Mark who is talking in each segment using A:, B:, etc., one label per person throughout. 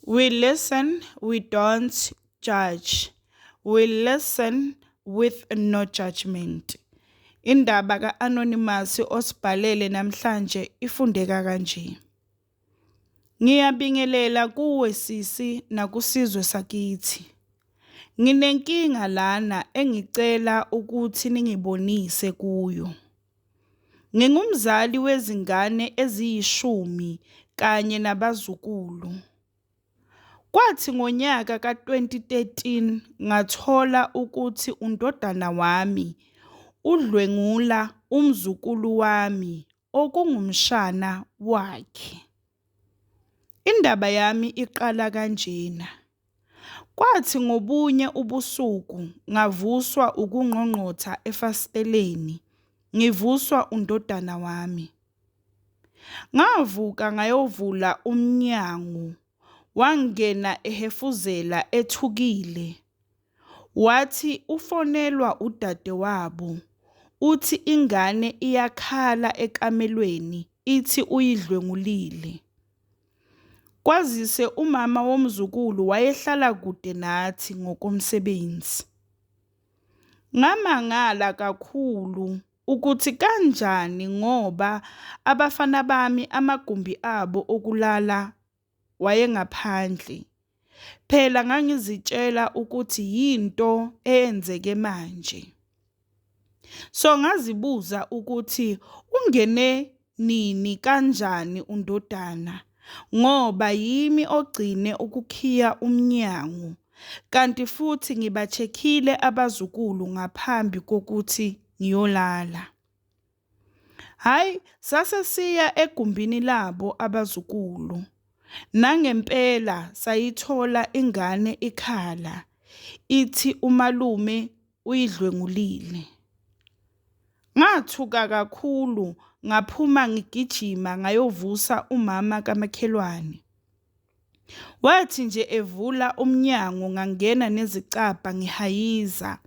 A: We listen, we don't judge. We listen with no judgment. Indaba ka-Anonymous osibhalele namhlanje ifundeka kanje. Ngiyabingelela kuwe sisi nakusizwe sakithi. Nginenkinga lana engicela ukuthi ningibonise kuyo. Ngingumzali wezingane eziyishumi kanye nabazukulu. Kwathi ngonyaka ka-2013 ngathola ukuthi undodana wami udlwengula umzukulu wami okungumshana wakhe. Indaba yami iqala kanjena. Kwathi ngobunye ubusuku ngavuswa ukungqongqotha efasiteleni, ngivuswa undodana wami. Ngavuka ngayovula umnyango, wangena ehefuzela ethukile. Wathi ufonelwa udadewabo, uthi ingane iyakhala ekamelweni ithi uyidlwengulile. Kwazise umama womzukulu wayehlala kude nathi ngokomsebenzi. Ngamangala kakhulu ukuthi kanjani ngoba abafana bami amagumbi abo okulala wayengaphandle. Phela ngangizitshela ukuthi yinto eyenzeke manje. So ngazibuza ukuthi ungene nini kanjani undodana ngoba yimi ogcine ukukhiya umnyango kanti futhi ngiba-check-ile abazukulu ngaphambi kokuthi ngiyolala. Hhayi sase siya egumbini labo abazukulu. Nangempela sayithola ingane ikhala ithi umalume uyidlwengulile. Ngathuka kakhulu ngaphuma ngigijima ngayovusa umama kamakhelwane. Wathi nje evula umnyango ngangena nezicabha ngihayiza.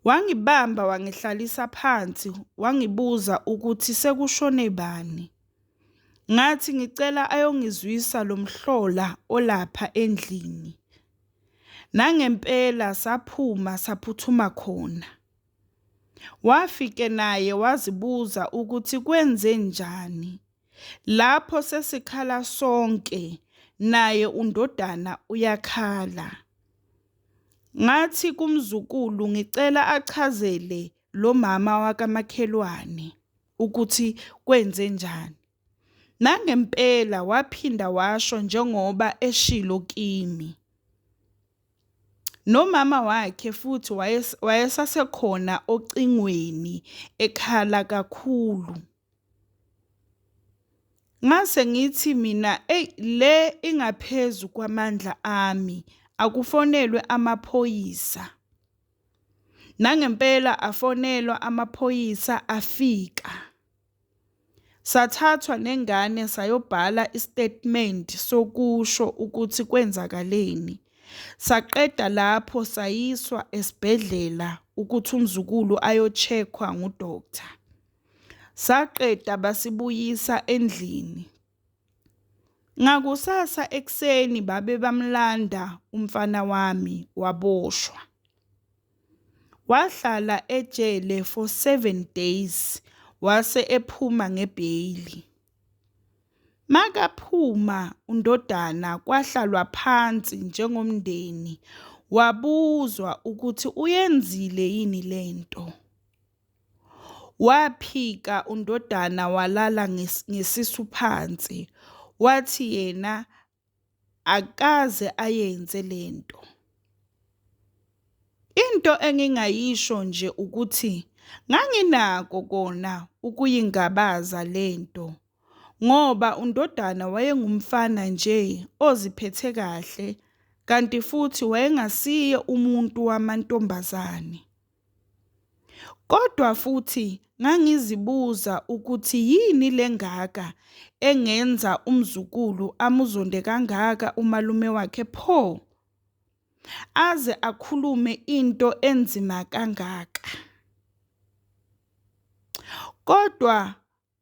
A: Wangibamba wangihlalisa phansi wangibuza ukuthi sekushone bani. Ngathi ngicela ayongizwisa lo mhlola olapha endlini. Nangempela saphuma saphuthuma khona. Wafike naye wazibuza ukuthi kwenzenjani. Lapho sesikhala sonke naye undodana uyakhala. Ngathi kumzukulu ngicela achazele lo mama wakamakhelwane ukuthi kwenzenjani. Nangempela waphinda washo njengoba eshilo kimi. Nomama wakhe futhi wayesasekhona ocingweni ekhala kakhulu. Ngase ngithi mina eyi le ingaphezu kwamandla ami, akufonelwe amaphoyisa. Nangempela afonelwa amaphoyisa afika. Sathathwa nengane sayobhala isitatimende sokusho ukuthi kwenzakaleni. Saqeda lapho sayiswa esibhedlela ukuthi umzukulu ayo-check-wa ngu-doctor. Saqeda basibuyisa endlini. Ngakusasa ekuseni babe bamlanda umfana wami waboshwa. Wahlala ejele for 7 days wase ephuma ngebheyili. Makaphuma undodana kwahlalwa phansi njengomndeni wabuzwa ukuthi uyenzile yini lento. Waphika undodana walala ngesisu phansi wathi yena akaze ayenze lento. Into engingayisho nje ukuthi nganginako kona ukuyingabaza lento ngoba undodana wayengumfana nje oziphethe kahle kanti futhi wayengasiye umuntu wamantombazane. Kodwa futhi ngangizibuza ukuthi yini le ngaka engenza umzukulu amuzonde kangaka umalume wakhe pho? Aze akhulume into enzima kangaka. Kodwa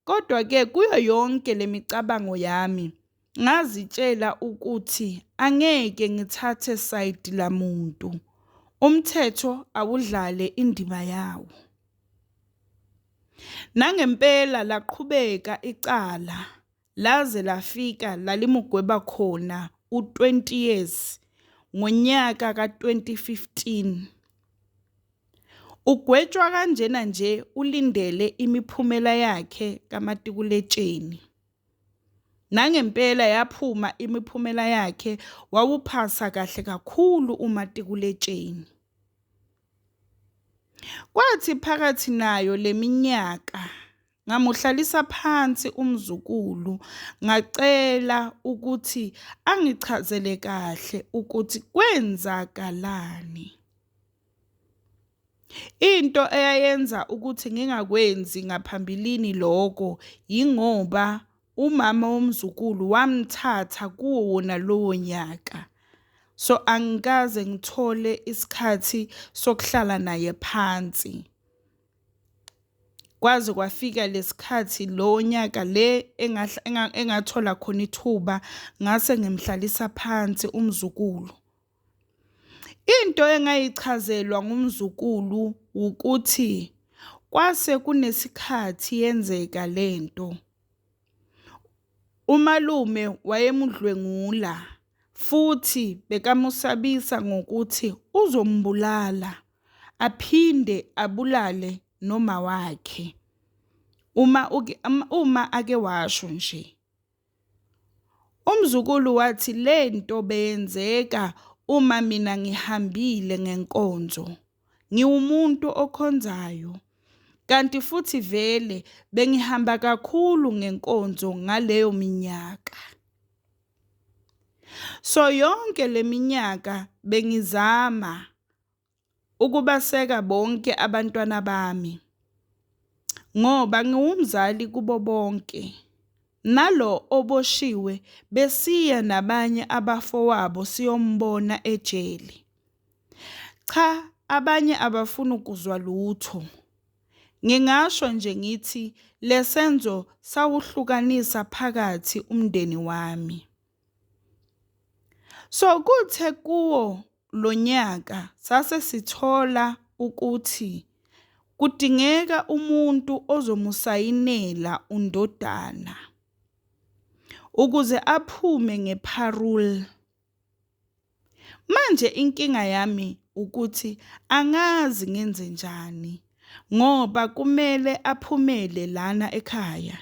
A: Kodwa-ke kuyo yonke le micabango yami, Ngazitshela ukuthi angeke ngithathe sayidi lamuntu, umthetho awudlale indima yawo. Nangempela laqhubeka icala laze lafika lalimugweba khona u-20 years ngonyaka ka-2015. Ugwetshwa kanjena nje ulindele imiphumela yakhe kamatikuletsheni. Nangempela yaphuma imiphumela yakhe wawuphasa kahle kakhulu umatikuletsheni. Kwathi phakathi nayo leminyaka ngamuhlalisa phansi umzukulu ngacela ukuthi angichazele kahle ukuthi kwenzakalani. Into eyayenza ukuthi ngingakwenzi ngaphambilini loko yingoba umama womzukulu wamthatha kuwo wona lowo nyaka. So angikaze ngithole isikhathi sokuhlala naye phansi. Kwaze kwafika lesikhathi lo nyaka le engathola khona ithuba ngase ngimhlalisa phansi umzukulu. Into engayichazelwa ngumzukulu wukuthi kwase kunesikhathi yenzeka lento. Umalume wayemudlwengula futhi bekamusabisa ngokuthi uzombulala aphinde abulale noma wakhe uma ake washo nje. Umzukulu wathi lento beyenzeka uma mina ngihambile ngenkonzo. Ngiwumuntu okhonzayo kanti futhi vele bengihamba kakhulu ngenkonzo ngaleyo minyaka. So yonke le minyaka bengizama ukubaseka bonke abantwana bami ngoba ngiwumzali kubo bonke. Nalo oboshiwe besiya nabanye abafowabo siyombona ejele. Cha, abanye abafuni kuzwa lutho. Ngingasho nje ngithi lesenzo sawuhlukanisa phakathi umndeni wami. So kuthe kuwo lo nyaka sase sithola ukuthi kudingeka umuntu ozomusayinela undodana ukuze aphume nge-parole. Manje inkinga yami ukuthi angazi ngenzenjani ngoba kumele aphumele lana ekhaya.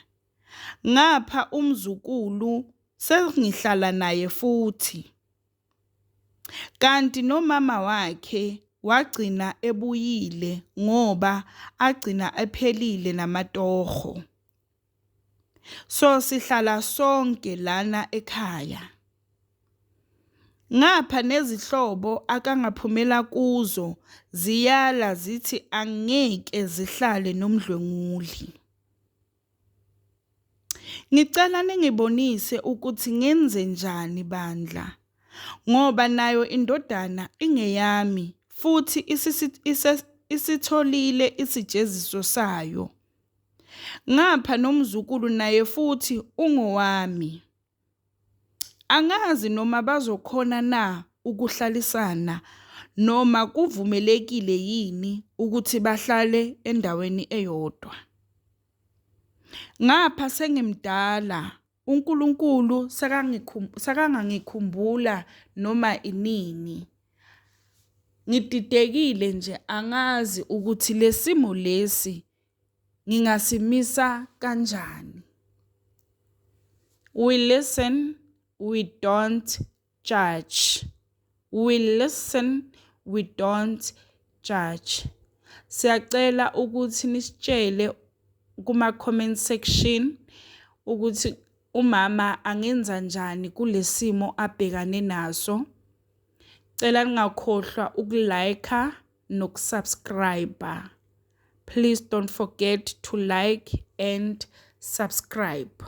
A: Ngapha umzukulu sengihlala naye futhi. Kanti nomama wakhe wagcina ebuyile ngoba agcina ephelile namatoho. So sihlala sonke lana ekhaya. Ngapha nezihlobo akangaphumela kuzo ziyala zithi angeke zihlale nomdlwenguli. Ngicela ningibonise ukuthi ngenzenjani bandla ngoba nayo indodana ingeyami futhi isitholile isijeziso sayo. Ngapha nomzukulu naye futhi ungowami. Angazi noma bazokhona na ukuhlalisana noma kuvumelekile yini ukuthi bahlale endaweni eyodwa. Ngapha sengimdala uNkulunkulu sakangangikhumbula noma inini. Ngididekile nje angazi ukuthi lesimo lesi ngingasimisa kanjani. We listen, we don't judge. We listen, we don't judge. Siyacela ukuthi nisitshele kuma comment section ukuthi umama angenza njani kulesimo abhekane naso. Cela ningakhohlwa ukulike nokusubscribe. Please don't forget to like and subscribe.